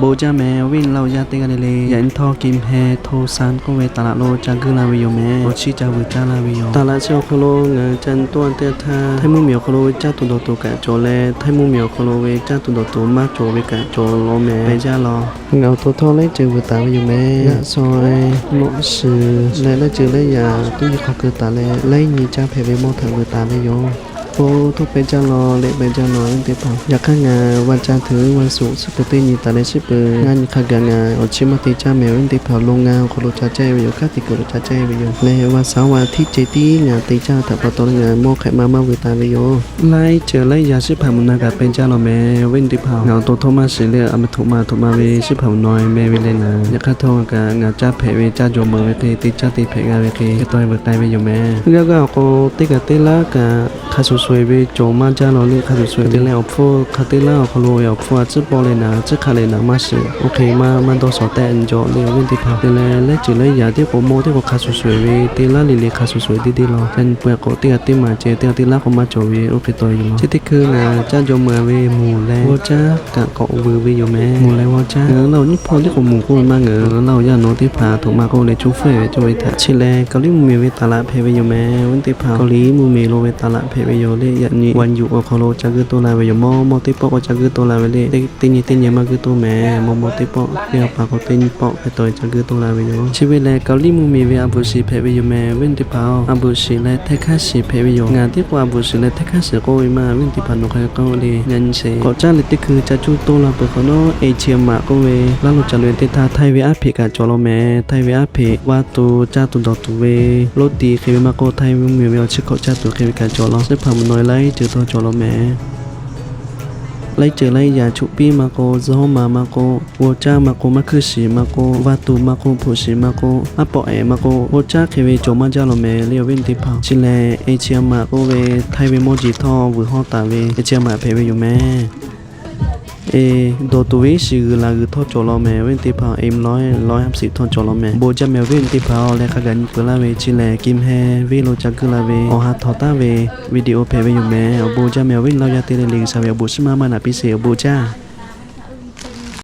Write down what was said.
Bon jaˇ mehˍ, awˬ viˉ awˬ nyi laˇ yaˇ teˇ g'aˇ le le. Yaꞈ nyi htawˇ Kim He Tho San k'oˆ ve taˍ laꞈ lo ca guˇ la ve yoˬ mehˍ. Awˬ chiˇ ca vuiˬ caˇ la ve yoˬ. Taˍ laꞈ chi awˬ hk'aw lo ngaˬ hui ca nyi toˇ a teˇ htaˇ, Htaiˇ mvuhˇmiˬ awˬ hk'aw lo ve caˇ tuˬ dawˬ tuˬ kaꞈ cawˬ leh, Htaiˇ mvuhˇmiˬ awˬ hk'aw lo ve caˇ tuˬ dawˬ tuˬ maˇ cawˬ ve kaꞈ cawˬ law mehˍ. Pehˬ jaˇ law. Ngaˬ awˬ to htawˇ laiˉ ceuˬ vuiˬ taˍ ve yoˬ mehˍ. G'aˆ shaw, nawˆ shiˍ leh laiˉ ceuˬ laiˉ yaꞈ tuˉ yiˇ hk'aw keu taˍ leh, laiˉ nyi caˇ hpehꞈ ve mawˇ htaꞈ vuiˬ taˍ ve yoˬ. Oˇ, htawˇ pehˬ jaˇ law, lehˆ pehˬ jaˇ law, awˬ viˉ teˇ hpaˍ. Yaꞈ hk'aˇ ngaˬ va ca tuˬ va suꞈ suhˉ peuˬ teˇ nyi taˍ leh, suhˉ peuˬ ngaˇ nyi hk'a gaˬ ngaˬ awˬ chiˇ maˇ te caˇ mehˍ. Awˬ viˉ teˇ hpaˍ, lo ngaˬ awˬ hk'aw lo ca caˇ ve yoˬ. Kanˉ te kuiˬ lo ca caˇ ve yoˬ. Lehˬ, va saˍ va htiˇ ceh tiˉ ngaˬ te caˇ ve htaꞈ pa taw leh ngaˬ mawˇ hk'e ma maˇ vuiˬ taˍ ve yoˬ. Laiˉ ceuˬ laiˉ yaꞈ shiˉ hpaˍ mvuhˬ na kaꞈ pehˬ jaˇ law mehˍ. Awˬ viˉ teˇ hpaˍ, ngaˬ awˬ to htawˇ maˇ shiˍ leh, a ma htoꞈ ma htoꞈ ma ve shiˉ hpaˍ mvuhˬ na meh ve leh ngaˬ yaꞈ hk'aˇ htawˇ kaꞈ ngaˬ caˇ hpehꞈ ve caˇ jawˬ meuꞈ ve hk'e te caˇ te hpehꞈ g'a ve hk'e hk'e taw vuiˬ k'ai ve yoˬ mehˍ. G'aˇ g'aˇ awˬ k'o teˇ kaꞈ teˇ laˇ kaꞈ hk'a shuˍ shuˍ e ve cawˬ maˇ jaˇ law le. Hk'a shuˍ shuˍ e te leh awˬ hpfuhˇ hk'a teˇ laˇ awˬ hk'aw lo ve awˬ hpfuhˇ a ciˉ pawˆ leh naˍ, ciˉ hk'aˆ leh naˍ maˇ shiˍ. Oˇ hk'e maˇ maˇ dawˇ shawˍ tehˆ nyi jaw le, awˬ viˉ teˇ hpaˍ. Te leh laiˉ ceuˬ laiˉ yaꞈ tiˉ k'o mawˇ tiˉ k'o hk'a shuˍ shuˍ e ve teˇ laˇ le le hk'a shuˍ shuˍ e deˇ deˇ law. Ca nyi peuˬ k'o teˇ g'aˇ teˇ maˬ ceh teˇ g'aˇ teˇ laˇ k'o maˇ cawˬ ve oˇ hk'e taw yoˬ law. Chi teˇ hkui ngaˬ caˇ jawˬ meuꞈ ve mvuˬ leh g'awˇ caˇ kaꞈ k'awꞈ vuiˬ ve yoˬ mehˍ. Mvuˬ leh g'awˇ caˇ ngaˬ hui laˇ awˬ nyiˇ hpawˇ tiˉ k'o mvuˬ k'oˆ ve maˇ ngaˬ hui laˇ awˬ yaˇ nawˬ teˇ hpaˍ htoꞈ ma k'oˆ leh cuˇ feuˆ ve cawˇ ve htaꞈ. Chi lehˬ Kaoˍliˇ mvuhˇmiˬ ve taˍ laꞈ hpehꞈ ve yoˬ mehˍ. Awˬ viˉ teˇ hpaˍ, Kaoˍliˇ mvuhˇmiˬ lo ve taˍ laꞈ hpehꞈ ve yoˬ le. Yaꞈ nyi Wanˬ yuˬ awˬ hk'aw lo ca guˇ toˇ la ve yoˬ. Mawˇ mawˇ teˇ pawˆ k'o ca guˇ toˇ la ve le. Teˇ nyi teˇ nyi maˇ guˇ toˇ mehˍ. Mawˇ mawˇ teˇ pawˆ, teˇ a pa k'o teˇ nyi pawˆ hk'e taw ca guˇ toˇ la ve yoˬ. Chi ve lehˬ Kaoˍliˇ mvuhˇmiˬ ve a bvuhꞈ shiˍ hpehꞈ ve yoˬ mehˍ. Awˬ viˉ teˇ hpaˍ-oˬ, a bvuhꞈ shiˍ leh hteˇ hkanˇ shiˍ hpehꞈ ve yoˬ. Ngaˬ tiˉ k'o a bvuhꞈ shiˍ leh hteˇ hkanˇ shiˍ k'oˆ ve maˇ, awˬ viˉ teˇ hpaˍ nawˬ hk'a k'oˆ le. Yaꞈ nyi sheˍ k'awꞈ caˇ leh teˇ hkui ca cuˇ toˇ la peuˬ hk'awꞈ nawˉ, Asia maꞈ k'oˆ ve laˇ lo ca loꞈ e teˇ htaˇ Htaiˇ ve aˉ hpeꞈ kaꞈ cawˬ law mehˍ. Htaiˇ ve aˉ hpeꞈ vaˇ to caˇ tuˬ dawˬ tuˬ ve, loˇ ti hk'e ve maˇ k'oˆ, Htaiˇ mvuhˇmiˬ ve awˬ chi hkawꞈ caˇ tuˬ hk'e ve kaꞈ cawˬ law. Shiˉ hpaˍ mvuhˬ nawˬ e laiˉ ceuˬ htawˇ cawˬ law mehˍ. Laiˉ ceuˬ laiˉ yaꞈ choꞈ piˇ maˇ k'oˆ, zawˇ maˬ maˇ k'oˆ, g'awˇ caˇ maˇ k'oˆ, maˇ hkuiˇ shiˍ maˇ k'oˆ, vaˇ to maˇ k'oˆ, hpoꞈ shiˍ maˇ k'oˆ, aˉ pawˆ ehˍ maˇ k'oˆ, g'awˇ caˇ hk'e ve cawˬ maˇ jaˇ law mehˍ le, awˬ viˉ teˇ hpaˍ. Chi lehˬ Asia maꞈ k'oˆ ve Htaiˇ ve mawˇ jeˬ htawˇ vuiˬ hawˇ taˍ ve Asia maꞈ hpehꞈ ve yoˬ mehˍ. E, dawˬ tuˬ ve iˉ shiˍ g'uiˬ laˬ g'uiˬ htawˇ cawˬ law mehˍ, awˬ viˉ teˇ hpaˍ. Em lawˉ lawˉ hamˉ shiˍ htawˇ cawˬ law mehˍ. Bon jaˇ mehˍ, awˬ viˉ teˇ hpaˍ-oˬ, leh hk'a gaˬ nyi peuˬ laˇ ve chi lehˬ Kim He venˇ lo ca guˇ la ve awˬ ha htawnˍ taˉ ve video hpehꞈ ve yoˬ mehˍ. Awˬ bon jaˇ mehˍ, awˬ viˉ laˇ yaˇ teˇ le le G'uiˬsha ve awˬ bon shiˉ maˇ maˇ naꞈ piˇ sheˍ. Awˬ bon jaˇ.